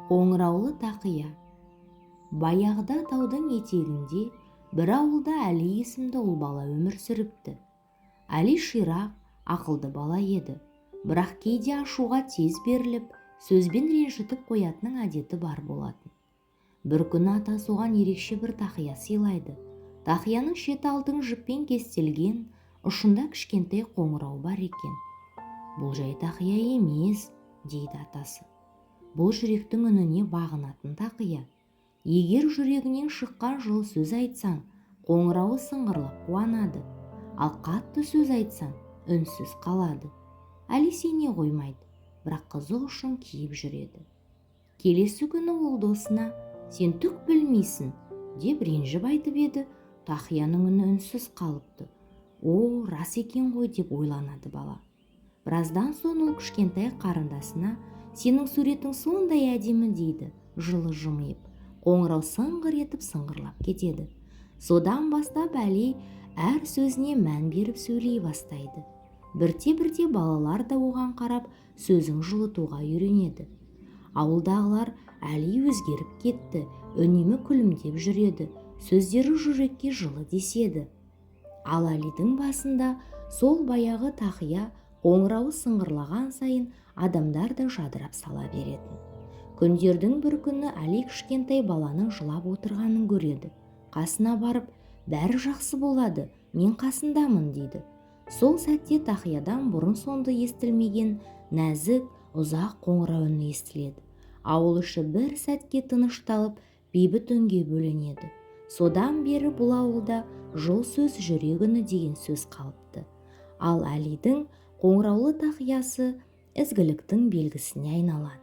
Қоңыраулы тақия. Баяғыда таудың етегінде бір ауылда Әли есімді ұл бала өмір сүріпті. Әли ширақ, ақылды бала еді. Бірақ кейде ашуға тез беріліп, сөзбен ренжітіп қоятын әдеті бар болатын. Бір күні атасы оған ерекше бір тақия сыйлайды. Тақияның шеті алтын жіппен кестелген, ұшында кішкентай қоңырау бар екен. «Бұл жай тақия емес, – дейді атасы. – Бұл жүректің үніне бағынатын тақия. Егер жүрегінен шыққан жылы сөз айтсаң, қоңырауы сыңғырлап қуанады, ал қатты сөз айтсаң, үнсіз қалады». Әли сене қоймайды, бірақ қызық үшін киіп жүреді. Келесі күні ол досына: «Сен түк білмейсің», – деп ренжіп айтып еді, тақияның үні үнсіз қалыпты. «О, рас екен ғой», – деп ойланады бала. Біраздан соң ол кішкентай қарындасына: «Сенің суретің сондай әдемі», – дейді жылы жымиып. Қоңырау сыңғыр етіп сыңғырлап кетеді. Содан бастап Әли әр сөзіне мән беріп сөйлей бастайды. Бірте бірте балалар да оған қарап, сөзін жылытуға үйренеді. Ауылдағылар: «Әли өзгеріп кетті, үнемі күлімдеп жүреді, сөздері жүрекке жылы», – деседі. Ал Әлидің басында сол баяғы тақия. Қоңырауы сыңғырлаған сайын адамдар да жадырап сала беретін. Күндердің бір күні Әли кішкентай баланың жылап отырғанын көреді. Қасына барып: «Бәрі жақсы болады, мен қасындамын», – дейді. Сол сәтте тақиядан бұрын соңды естілмеген нәзік, ұзақ қоңырау үні естіледі. Ауыл іші бір сәтке тынышталып, бейбіт үнге бөленеді. Содан бері бұл ауылда «жыл сөз жүрек үні» деген сөз қалыпты. Ал Әлидің қоңыраулы тақиясы ізгіліктің белгісіне айналады.